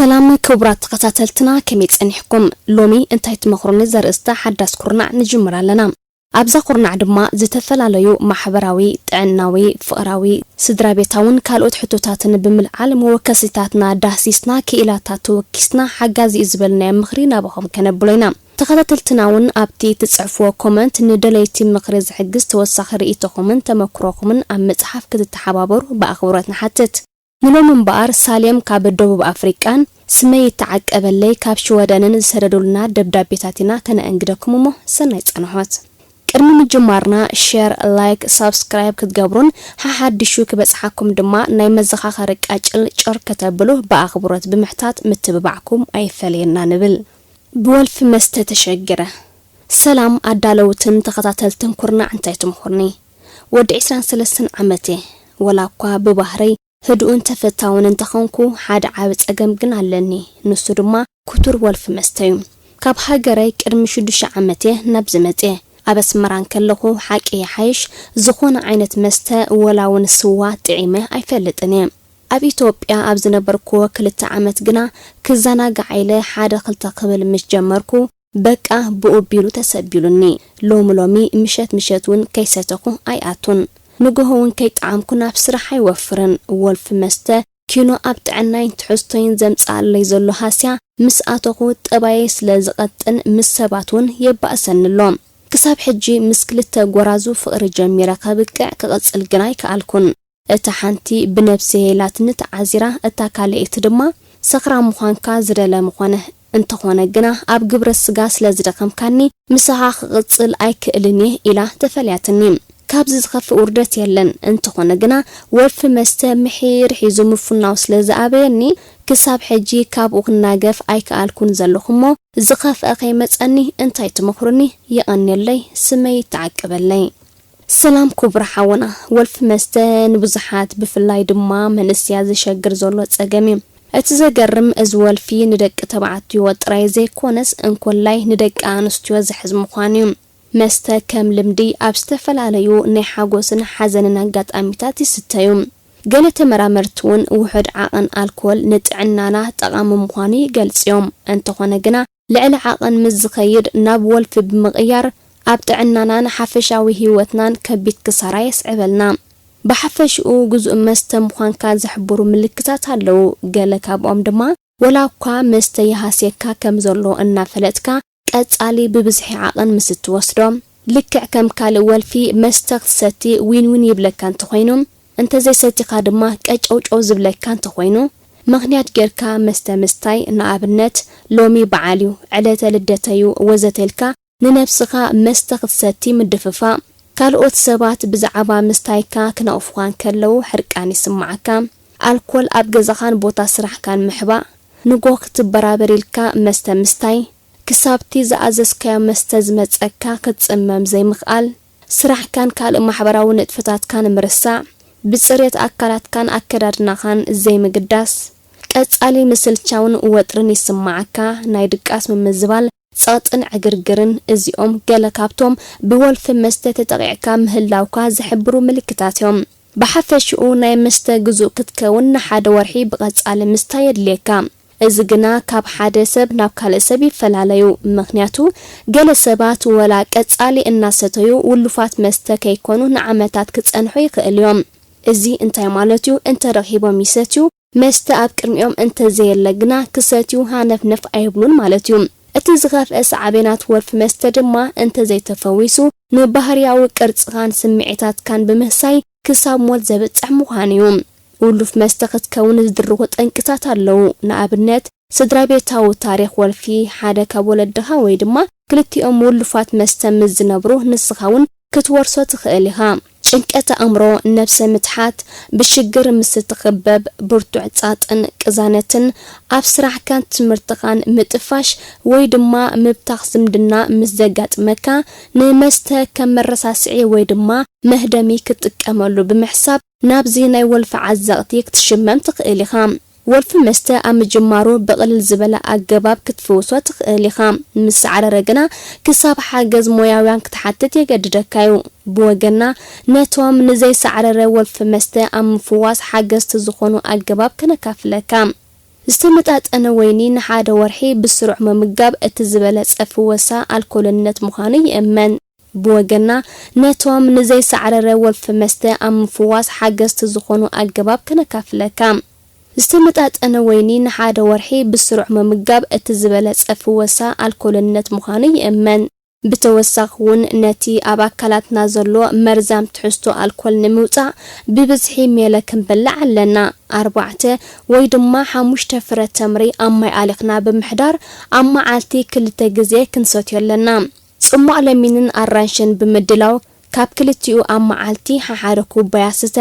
ሰላም ክቡራት ተኸታተልትና፣ ከመይ ጸኒሕኩም? ሎሚ እንታይ ትመኽሩኒ ዘርእስታ ሓዳስ ኩርናዕ ንጅምር ኣለና። ኣብዛ ኩርናዕ ድማ ዝተፈላለዩ ማሕበራዊ፣ ጥዕናዊ፣ ፍቕራዊ፣ ስድራ ቤታውን ካልኦት ሕቶታትን ብምልዓል መወከሲታትና ዳህሲስና ክኢላታት ተወኪስና ሓጋዚ እዩ ዝበልናዮ ምኽሪ ናባኹም ከነብሎ ኢና። ተኸታተልትና እውን ኣብቲ ትጽሕፍዎ ኮመንት ንደለይቲ ምኽሪ ዝሕግዝ ተወሳኺ ርእይቶኹምን ተመክሮኹምን ኣብ ምጽሓፍ ክትተሓባበሩ ብኣኽብሮት ንሓትት። ንሎሚ እምበኣር ሳሌም ካብ ደቡብ ኣፍሪቃን ስመይ ይተዓቀበለይ ካብ ሽወደንን ዝሰደዱልና ደብዳቤታት ኢና ከነእንግደኩም እሞ ሰናይ ጸንሖት። ቅድሚ ምጅማርና ሼር፣ ላይክ፣ ሳብስክራይብ ክትገብሩን ሓሓዲሹ ክበጽሓኩም ድማ ናይ መዘኻኸሪ ቃጭል ጭር ከተብሉ ብኣኽብሮት ብምሕታት ምትብባዕኩም ኣይፈለየና ንብል። ብወልፊ መስተ ተሸጊረ። ሰላም ኣዳለውትን ተኸታተልትን ኩርናዕ እንታይ ትምኹርኒ? ወዲ ዕስራን ሰለስተን ዓመት እየ። ወላ እኳ ብባህረይ ህዱእን ተፈታውን እንተኾንኩ ሓደ ዓቢ ጸገም ግን ኣለኒ። ንሱ ድማ ክቱር ወልፊ መስተ እዩ። ካብ ሃገረይ ቅድሚ ሽዱሽተ ዓመት እየ ናብዚ መጽየ። ኣብ ኣስመራ እንከለኹ ሓቂ ይሓይሽ ዝኾነ ዓይነት መስተ ወላ እውን ስዋ ጥዒመ ኣይፈልጥን እየ። ኣብ ኢትዮጵያ ኣብ ዝነበርኩዎ ክልተ ዓመት ግና ክዘናጋዕ ኢለ ሓደ ክልተ ክብል ምስ ጀመርኩ በቃ ብኡ ቢሉ ተሰቢሉኒ። ሎሚ ሎሚ ምሸት ምሸት እውን ከይሰተኹ ኣይኣቱን። ንግሆ እውን ከይጠዓምኩ ናብ ስራሕ ኣይወፍርን። ወልፊ መስተ ኪኖ ኣብ ጥዕናይን ትሕዝቶይን ዘምጽኣለይ ዘሎ ሃስያ ምስ ኣተኹ ጠባየይ ስለ ዝቐጥን ምስ ሰባት እውን የባእሰኒ ኣሎ። ክሳብ ሕጂ ምስ ክልተ ጎራዙ ፍቕሪ ጀሚረ ከብቅዕ ክቕጽል ግና ኣይከኣልኩን። እታ ሓንቲ ብነብሰይ ኢላትኒ ተዓዚራ፣ እታ ካልኣይቲ ድማ ሰኽራም ምዃንካ ዝደለ ምኾነ። እንተኾነ ግና ኣብ ግብረ ስጋ ስለ ዝደኸምካኒ ምሳኻ ክቕጽል ኣይክእልን እየ ኢላ ተፈልያትኒ። ካብዚ ዝኸፍእ ውርደት የለን። እንተኾነ ግና ወልፊ መስተ ምሒር ሒዙ ምፍናው ስለ ዝኣበየኒ ክሳብ ሕጂ ካብኡ ክናገፍ ኣይከኣልኩን ዘለኹ እሞ ዝኸፍአ ከይመጸኒ እንታይ ትመኽሩኒ? የቐንየለይ፣ ስመይ ይተዓቀበለይ። ሰላም ክቡር ሓውና፣ ወልፊ መስተ ንብዙሓት ብፍላይ ድማ መንእሰያት ዘሸግር ዘሎ ጸገም እዩ። እቲ ዘገርም እዚ ወልፊ ንደቂ ተባዕትዮ ጥራይ ዘይኮነስ እንኮላይ ንደቂ ኣንስትዮ ዘሕዝ ምዃኑ እዩ። መስተ ከም ልምዲ ኣብ ዝተፈላለዩ ናይ ሓጎስን ሓዘንን ኣጋጣሚታት ይስተ እዩ። ገለ ተመራመርቲ እውን ውሑድ ዓቐን ኣልኮል ንጥዕናና ጠቓሚ ምዃኑ ይገልጽ እዮም። እንተኾነ ግና ልዕሊ ዓቐን ምስ ዝኸይድ ናብ ወልፊ ብምቕያር ኣብ ጥዕናናን ሓፈሻዊ ህይወትናን ከቢድ ክሳራ የስዕበልና። ብሓፈሽኡ ግዙእ መስተ ምዃንካ ዝሕብሩ ምልክታት ኣለዉ። ገለ ካብኦም ድማ ወላ እኳ መስተ ይሃስየካ ከም ዘሎ እናፈለጥካ ቀጻሊ ብብዝሒ ዓቐን ምስ እትወስዶ፣ ልክዕ ከም ካልእ ወልፊ መስተ ክትሰቲ ዊን ዊን ይብለካ እንተኾይኑ፣ እንተዘይሰቲኻ ድማ ቀጨውጨው ዝብለካ እንተኾይኑ፣ ምኽንያት ጌርካ መስተ ምስታይ፣ ንኣብነት ሎሚ በዓል እዩ፣ ዕለተ ልደተይ እዩ ወዘተ ኢልካ ንነብስኻ መስተ ክትሰቲ ምድፍፋእ፣ ካልኦት ሰባት ብዛዕባ ምስታይካ ክነቕፉኻ እንከለዉ ሕርቃን ይስምዓካ፣ ኣልኮል ኣብ ገዛኻን ቦታ ስራሕካን ምሕባእ፣ ንጎ ክትበራበር ኢልካ መስተ ምስታይ፣ ክሳብቲ ዝኣዘዝካዮ መስተ ዝመጸካ ክትጽመም ዘይምኽኣል፣ ስራሕካን ካልእ ማሕበራዊ ንጥፈታትካን ምርሳዕ፣ ብጽሬት ኣካላትካን ኣከዳድናኻን ዘይምግዳስ፣ ቀጻሊ ምስልቻውን ወጥርን ይስምዓካ፣ ናይ ድቃስ ምምዝባል፣ ጸቕጥን ዕግርግርን፣ እዚኦም ገለ ካብቶም ብወልፊ መስተ ተጠቒዕካ ምህላውካ ዝሕብሩ ምልክታት እዮም። ብሓፈሽኡ ናይ መስተ ግዙእ ክትከውን ንሓደ ወርሒ ብቐጻሊ ምስታይ የድልየካ። እዚ ግና ካብ ሓደ ሰብ ናብ ካልእ ሰብ ይፈላለዩ። ምኽንያቱ ገለ ሰባት ወላ ቀጻሊ እናሰተዩ ውሉፋት መስተ ከይኮኑ ንዓመታት ክጸንሑ ይኽእል እዮም። እዚ እንታይ ማለት እዩ? እንተረኺቦም ይሰትዩ፣ መስተ ኣብ ቅድሚኦም እንተዘየለ ግና ክሰትዩ ሃነፍነፍ ኣይብሉን ማለት እዩ። እቲ ዝኸፍአ ሳዕቤናት ወልፊ መስተ ድማ እንተዘይተፈዊሱ ንባህርያዊ ቅርጽኻን ስምዒታትካን ብምህሳይ ክሳብ ሞት ዘብጽሕ ምዃኑ እዩ። ውሉፍ መስተ ክትከውን ዝድርኹ ጠንቅታት ኣለዉ። ንኣብነት ስድራ ቤታዊ ታሪኽ ወልፊ፣ ሓደ ካብ ወለድኻ ወይ ድማ ክልቲኦም ውሉፋት መስተ ምስ ዝነብሩ ንስኻ እውን ክትወርሶ ትኽእል ኢኻ። ጭንቀት ኣእምሮ፣ ነብሰ ምትሓት፣ ብሽግር ምስ እትኽበብ፣ ብርቱዕ ጻጥን ቅዛነትን፣ ኣብ ስራሕካን ትምህርትኻን ምጥፋሽ ወይ ድማ ምብታኽ ዝምድና ምስ ዘጋጥመካ፣ ንመስተ ከም መረሳስዒ ወይ ድማ መህደሚ ክትጥቀመሉ ብምሕሳብ ናብዚ ናይ ወልፊ ዓዘቕቲ ክትሽመም ትኽእል ኢኻ። ወልፊ መስተ ኣብ ምጅማሩ ብቕልል ዝበለ ኣገባብ ክትፍውሶ ትኽእል ኢኻ። ምስ ሰዕረረ ግና ክሳብ ሓገዝ ሞያውያን ክትሓትት የገድደካ እዩ። ብወገንና ነቶም ንዘይሰዕረረ ወልፊ መስተ ኣብ ምፍዋስ ሓገዝቲ ዝኾኑ ኣገባብ ከነካፍለካ። ዝተመጣጠነ ወይኒ ንሓደ ወርሒ ብስሩዕ ምምጋብ እቲ ዝበለጸ ፍወሳ ኣልኮልነት ምዃኑ ይእመን። ብወገና፣ ነቶም ንዘይሳዕረረ ወልፊ መስተ ኣብ ምፍዋስ ሓገዝቲ ዝኾኑ ኣገባብ ከነካፍለካ። ዝተመጣጠነ ወይኒ ንሓደ ወርሒ ብስሩዕ ምምጋብ እቲ ዝበለጸ ፍወሳ ኣልኮልነት ምዃኑ ይእመን። ብተወሳኺ እውን ነቲ ኣብ ኣካላትና ዘሎ መርዛም ትሕዝቶ ኣልኮል ንምውጻእ ብብዝሒ ሜለ ክንበልዕ ኣለና። ኣርባዕተ ወይ ድማ ሓሙሽተ ፍረ ተምሪ ኣብ ማይ ኣሊኽና ብምሕዳር ኣብ መዓልቲ ክልተ ግዜ ክንሰትዮ ኣለና። ጽሟቕ ለሚንን ኣራንሽን ብምድላው ካብ ክልቲኡ ኣብ መዓልቲ ሓሓደ ኩባያ ስተ።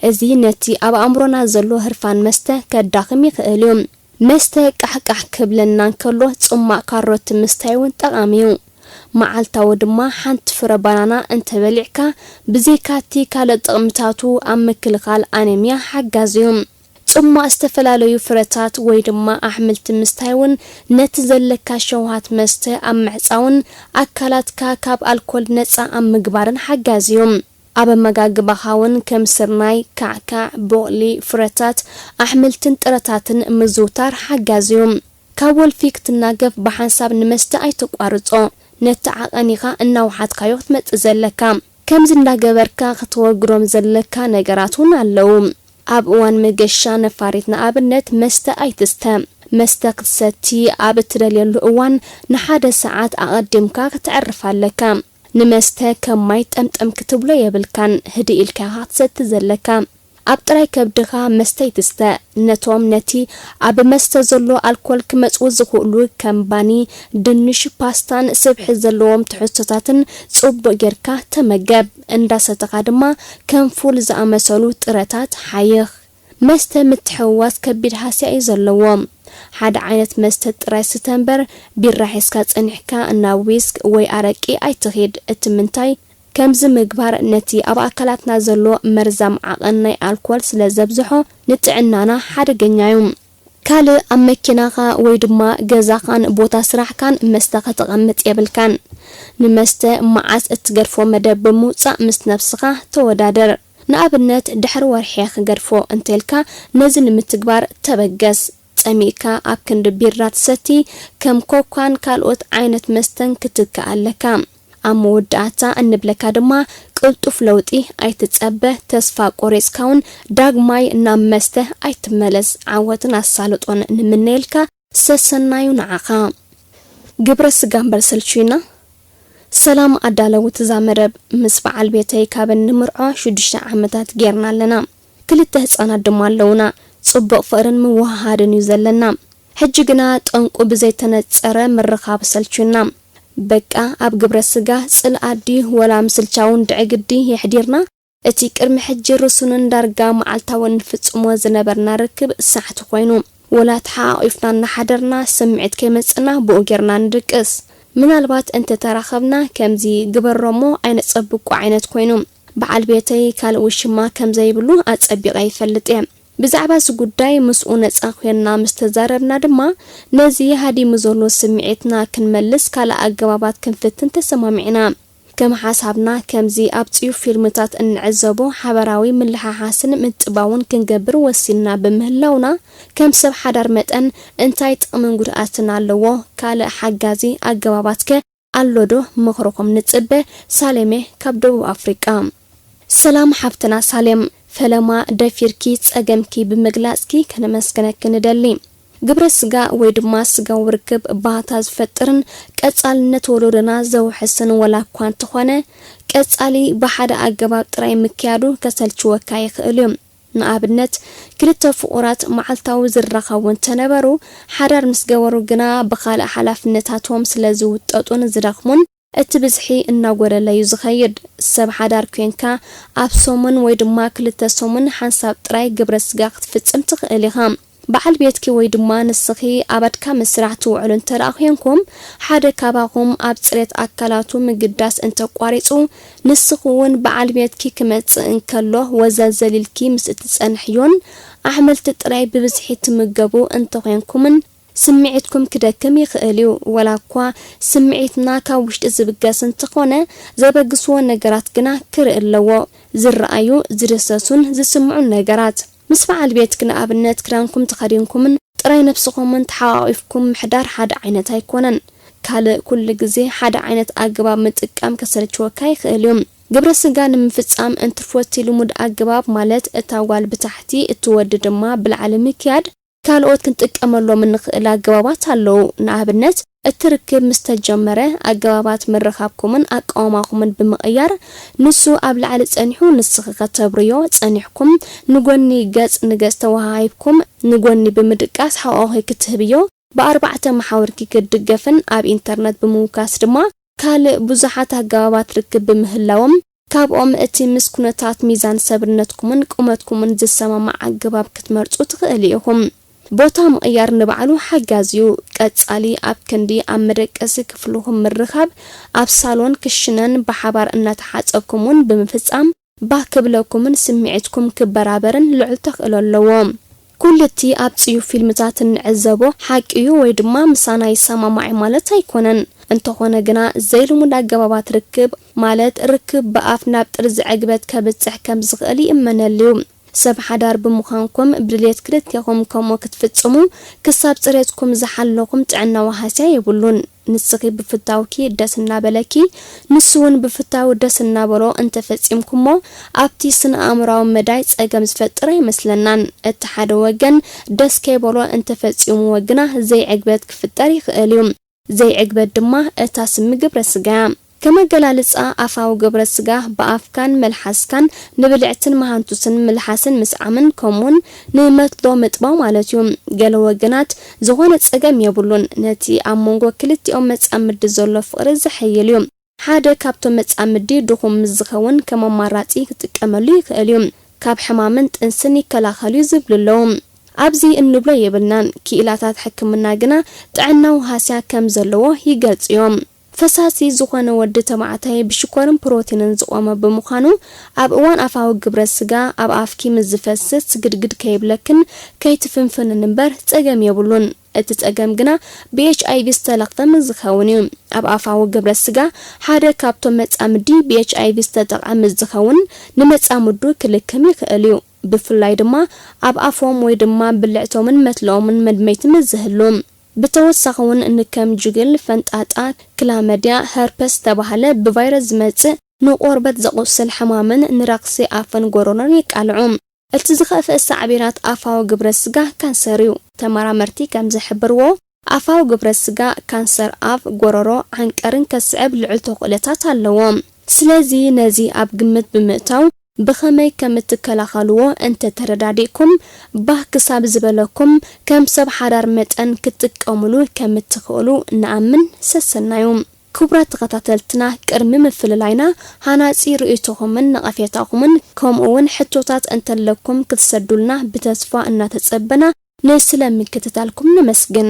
እዚ ነቲ ኣብ ኣእምሮና ዘሎ ህርፋን መስተ ከዳኽም ይኽእል እዩ። መስተ ቃሕቃሕ ክብለና እንከሎ ጽማቕ ካሮት ምስታይ እውን ጠቓሚ እዩ። መዓልታዊ ድማ ሓንቲ ፍረ ባናና እንተበሊዕካ፣ ብዘይካቲ ካልእ ጥቕምታቱ ኣብ ምክልኻል ኣነሚያ ሓጋዚ እዩ። ጽማቕ ዝተፈላለዩ ፍረታት ወይ ድማ ኣሕምልቲ ምስታይ እውን ነቲ ዘለካ ሸውሃት መስተ ኣብ ምዕጻውን ኣካላትካ ካብ ኣልኮል ነጻ ኣብ ምግባርን ሓጋዚ እዩ። ኣብ ኣመጋግባኻ እውን ከም ስርናይ፣ ካዕካዕ፣ ቦቕሊ፣ ፍረታት፣ ኣሕምልትን ጥረታትን ምዝውታር ሓጋዚ እዩ። ካብ ወልፊ ክትናገፍ ብሓንሳብ ንመስተ ኣይተቋርጾ። ነቲ ዓቐን ኢኻ እናወሓድካዮ ክትመጽእ ዘለካ። ከምዚ እንዳገበርካ ክትወግዶም ዘለካ ነገራት እውን ኣለዉ። ኣብ እዋን መገሻ ነፋሪት ንኣብነት መስተ ኣይትስተ። መስተ ክትሰቲ ኣብ እትደልየሉ እዋን ንሓደ ሰዓት ኣቐዲምካ ከተዕርፍ ኣለካ። ንመስተ ከም ማይ ጠምጠም ክትብሎ የብልካን፣ ህድእ ኢልካ ኢኻ ክትሰቲ ዘለካ። ኣብ ጥራይ ከብድኻ መስተ ኣይትስተ። ነቶም ነቲ ኣብ መስተ ዘሎ ኣልኮል ክመጽኡ ዝኽእሉ ከም ባኒ፣ ድንሽ፣ ፓስታን ስብሒ ዘለዎም ትሕዝቶታትን ጽቡቕ ጌርካ ተመገብ። እንዳሰተኻ ድማ ከም ፉል ዝኣመሰሉ ጥረታት ሓይኽ። መስተ ምትሕውዋስ ከቢድ ሃስያ እዩ ዘለዎ። ሓደ ዓይነት መስተ ጥራይ ስተ እምበር፣ ቢራ ሒዝካ ጸኒሕካ ናብ ዊስክ ወይ ኣረቂ ኣይትኺድ። እቲ ምንታይ፣ ከምዚ ምግባር ነቲ ኣብ ኣካላትና ዘሎ መርዛም ዓቐን ናይ ኣልኮል ስለ ዘብዝሖ፣ ንጥዕናና ሓደገኛ እዩ። ካልእ፣ ኣብ መኪናኻ ወይ ድማ ገዛኻን ቦታ ስራሕካን መስተ ከተቐምጥ የብልካን። ንመስተ መዓስ እትገድፎ መደብ ብምውጻእ ምስ ነብስኻ ተወዳደር። ንኣብነት፣ ድሕሪ ወርሒ ክገድፎ እንተልካ፣ ነዚ ንምትግባር ተበገስ። ጸሚእካ ኣብ ክንዲ ቢራ ትሰቲ፣ ከም ኮካን ካልኦት ዓይነት መስተን ክትክእ ኣለካ። ኣብ መወዳእታ እንብለካ ድማ፣ ቅልጡፍ ለውጢ ኣይትጸበ፣ ተስፋ ቆሪጽካ እውን ዳግማይ ናብ መስተ ኣይትመለስ። ዓወትን ኣሳልጦን ንምነየልካ፣ ሰሰናዩ ንዓኻ። ግብረ ስጋ እምበር ሰልችዩና? ሰላም ኣዳለውቲ እዛ መደብ፣ ምስ በዓል ቤተይ ካብ እንምርዖ ሽዱሽተ ዓመታት ጌርና ኣለና። ክልተ ህጻናት ድማ ኣለውና። ጽቡቕ ፍቕርን ምውህሃድን እዩ ዘለና። ሕጂ ግና ጠንቁ ብዘይተነጸረ ምርኻብ ሰልችዩና። በቃ ኣብ ግብረ ስጋ ጽልኣት ድዩ ወላ ምስልቻውን ድዕግዲ የሕዲርና? እቲ ቅድሚ ሕጂ ርሱንን ዳርጋ መዓልታዊ እንፍጽሞ ዝነበርና ርክብ ሳሕቲ ኮይኑ፣ ወላ ተሓቋቒፍና እናሓደርና ስምዒት ከይመጽእና ብኡ ጌርና ንድቅስ። ምናልባት እንተተራኸብና ከምዚ ግበሮ እሞ ኣይነጸብቆ ዓይነት ኮይኑ። በዓል ቤተይ ካልእ ውሽማ ከም ዘይብሉ ኣጸቢቐ ይፈልጥ እየ። ብዛዕባ እዚ ጉዳይ ምስኡ ነጻ ኮይንና ምስ ተዛረብና ድማ፣ ነዚ ሃዲሙ ዘሎ ስምዒትና ክንመልስ ካልእ ኣገባባት ክንፍትን ተሰማሚዕና። ከም ሓሳብና፣ ከምዚ ኣብ ጽዩፍ ፊልምታት እንዕዘቦ ሓበራዊ ምልሓሓስን ምጥባውን ክንገብር ወሲንና ብምህላውና፣ ከም ሰብ ሓዳር መጠን እንታይ ጥቕምን ጉድኣትን ኣለዎ? ካልእ ሓጋዚ ኣገባባትከ ኣሎ ዶ? ምኽርኹም ንጽበ። ሳሌሜ ካብ ደቡብ ኣፍሪቃ። ሰላም ሓፍትና ሳሌም፣ ፈለማ ደፊርኪ ጸገምኪ ብምግላጽኪ ከነመስግነኪ ንደሊ። ግብረ ስጋ ወይ ድማ ስጋዊ ርክብ ባህታ ዝፈጥርን ቀጻልነት ወለዶና ዘውሕስን ወላ እኳ እንተኾነ፣ ቀጻሊ ብሓደ ኣገባብ ጥራይ ምክያዱ ከሰልችወካ ይኽእል እዩ። ንኣብነት፣ ክልተ ፍቑራት መዓልታዊ ዝራኸቡ እንተነበሩ፣ ሓዳር ምስ ገበሩ ግና ብኻልእ ሓላፍነታቶም ስለ ዝውጠጡን ዝደኽሙን፣ እቲ ብዝሒ እናጎደለ እዩ ዝኸይድ። ሰብ ሓዳር ኮንካ ኣብ ሰሙን ወይ ድማ ክልተ ሰሙን ሓንሳብ ጥራይ ግብረ ስጋ ክትፍጽም ትኽእል ኢኻ። በዓል ቤትኪ ወይ ድማ ንስኺ ኣብ ኣድካሚ ስራሕ ትውዕሉ እንተ ደኣ ኮንኩም፣ ሓደ ካባኹም ኣብ ጽሬት ኣካላቱ ምግዳስ እንተ ኣቋሪጹ፣ ንስኺ እውን በዓል ቤትኪ ክመጽእ እንከሎ ወዘልዘል ኢልኪ ምስ እትጸንሕዮን ኣሕምልቲ ጥራይ ብብዝሒ ትምገቡ እንተ ኾንኩምን፣ ስምዒትኩም ክደክም ይኽእል እዩ። ወላ እኳ ስምዒትና ካብ ውሽጢ ዝብገስ እንተኾነ፣ ዘበግስዎ ነገራት ግና ክርኢ ኣለዎ። ዝረኣዩ፣ ዝድህሰሱን ዝስምዑን ነገራት። ምስ በዓል ቤትኪ ንኣብነት ክዳንኩም ተኸዲንኩምን ጥራይ ነብስኹምን ተሓቋቒፍኩም ምሕዳር ሓደ ዓይነት ኣይኮነን። ካልእ ኩሉ ግዜ ሓደ ዓይነት ኣገባብ ምጥቃም ከሰልችወካ ይኽእል እዩ። ግብረ ስጋ ንምፍጻም እንትፈቲ ልሙድ ኣገባብ፣ ማለት እታ ጓል ብታሕቲ እቲ ወዲ ድማ ብላዕሊ ምክያድ፣ ካልኦት ክንጥቀመሎም እንኽእል ኣገባባት ኣለዉ። ንኣብነት፣ እቲ ርክብ ምስ ተጀመረ ኣገባባት ምርኻብኩምን ኣቃውማኹምን ብምቕያር፣ ንሱ ኣብ ላዕሊ ጸኒሑ ንስኺ ከተብርዮ ጸኒሕኩም፣ ንጎኒ ገጽ ንገጽ ተወሃሂብኩም ንጎኒ ብምድቃስ ሓቆኺ ክትህብዮ፣ ብኣርባዕተ መሓውርኪ ክትድገፍን ኣብ ኢንተርነት ብምውካስ ድማ ካልእ ብዙሓት ኣገባባት ርክብ ብምህላዎም፣ ካብኦም እቲ ምስ ኩነታት ሚዛን ሰብነትኩምን ቁመትኩምን ዝሰማማዕ ኣገባብ ክትመርጹ ትኽእሉ ኢኹም። ቦታ ምቕያር ንባዕሉ ሓጋዚ እዩ። ቀጻሊ ኣብ ክንዲ ኣብ መደቀሲ ክፍልኹም ምርኻብ፣ ኣብ ሳሎን ክሽነን ብሓባር እናተሓጸብኩም እውን ብምፍጻም፣ ባህ ክብለኩምን ስምዒትኩም ክበራበርን ልዑል ተኽእሎ ኣለዎ። ኩሉ እቲ ኣብ ጽዩፍ ፊልምታት እንዕዘቦ ሓቂ እዩ ወይ ድማ ምሳና ይሰማማዕ እዩ ማለት ኣይኮነን። እንተኾነ ግና፣ ዘይልሙድ ኣገባባት ርክብ፣ ማለት ርክብ ብኣፍ ናብ ጥርዚ ዕግበት ከብጽሕ ከም ዝኽእል ይእመነሉ እዩ። ሰብ ሓዳር ብምዃንኩም፣ ብድሌት ክልቴኹም ከምኡ ክትፍጽሙ፣ ክሳብ ጽሬትኩም ዝሓለኹም ጥዕናዊ ሃስያ የብሉን። ንስኺ ብፍታውኪ ደስ እናበለኪ፣ ንሱ እውን ብፍታው ደስ እናበሎ እንተፈጺምኩሞ፣ ኣብቲ ስነ ኣእምሮኣዊ መዳይ ጸገም ዝፈጥር ኣይመስለናን። እቲ ሓደ ወገን ደስ ከይበሎ እንተፈጺምዎ ግና፣ ዘይዕግበት ክፍጠር ይኽእል እዩ። ዘይዕግበት ድማ እታ ስሚ ግብረ ስጋ እያ። ከም ኣገላልጻ፣ ኣፋዊ ግብረ ስጋ ብኣፍካን መልሓስካን ንብልዕትን መሃንቱስን ምልሓስን ምስዓምን፣ ከምኡውን ንመትሎ ምጥባው ማለት እዩ። ገለ ወገናት ዝኾነ ጸገም የብሉን፣ ነቲ ኣብ መንጎ ክልቲኦም መጻምዲ ዘሎ ፍቕሪ ዘሐይል እዩ። ሓደ ካብቶም መጻምዲ ድኹም ምስ ዝኸውን፣ ከም ኣማራጺ ክጥቀመሉ ይኽእል እዩ። ካብ ሕማምን ጥንስን ይከላኸል እዩ ዝብሉ ኣለዉ። ኣብዚ እንብሎ የብልናን። ክኢላታት ሕክምና ግና ጥዕናዊ ሃስያ ከም ዘለዎ ይገልጹ እዮም። ፈሳሲ ዝኾነ ወዲ ተባዕታይ ብሽኮርን ፕሮቲንን ዝቖመ ብምዃኑ፣ ኣብ እዋን ኣፋዊ ግብረ ስጋ ኣብ ኣፍኪ ምስ ዝፈስስ፣ ስግድግድ ከይብለክን ከይትፍንፍንን እምበር ጸገም የብሉን። እቲ ጸገም ግና ብ ኤች ኣይ ቪ ዝተለኽፈ ምስ ዝኸውን እዩ። ኣብ ኣፋዊ ግብረ ስጋ ሓደ ካብቶም መጻምዲ ብ ኤች ኣይ ቪ ዝተጠቕዐ ምስ ዝኸውን፣ ንመጻምዱ ክልክም ይኽእል እዩ። ብፍላይ ድማ ኣብ ኣፎም ወይ ድማ ብልዕቶምን መትልኦምን መድመይቲ ምስ ዝህሉ። ብተወሳኺ እውን ንከም ጁግል፣ ፈንጣጣ፣ ክላመድያ፣ ሀርፐስ ዝተባህለ ብቫይረስ ዝመጽእ ንቆርበት ዘቑስል ሕማምን ንረኽሲ ኣፍን ጎረሮን የቃልዑ። እቲ ዝኸፍአ ሳዕቤናት ኣፋዊ ግብረ ስጋ ካንሰር እዩ። ተመራመርቲ ከም ዝሕብርዎ፣ ኣፋዊ ግብረ ስጋ ካንሰር ኣፍ፣ ጎረሮ፣ ዓንቀርን ከስዕብ ልዑል ተኽእሎታት ኣለዎ። ስለዚ ነዚ ኣብ ግምት ብምእታው፣ ብኸመይ ከም እትከላኸልዎ እንተተረዳዲእኩም፣ ባህ ክሳብ ዝበለኩም፣ ከም ሰብ ሓዳር መጠን ክትጥቀሙሉ ከም እትኽእሉ ንኣምን። ሰሰናዩ። ክቡራት ተኸታተልትና፣ ቅድሚ ምፍልላይና፣ ሃናጺ ርእይቶኹምን ነቐፌታኹምን፣ ከምኡውን ሕቶታት እንተለኩም ክትሰዱልና ብተስፋ እናተጸበና፣ ንስለ ምክትታልኩም ነመስግን።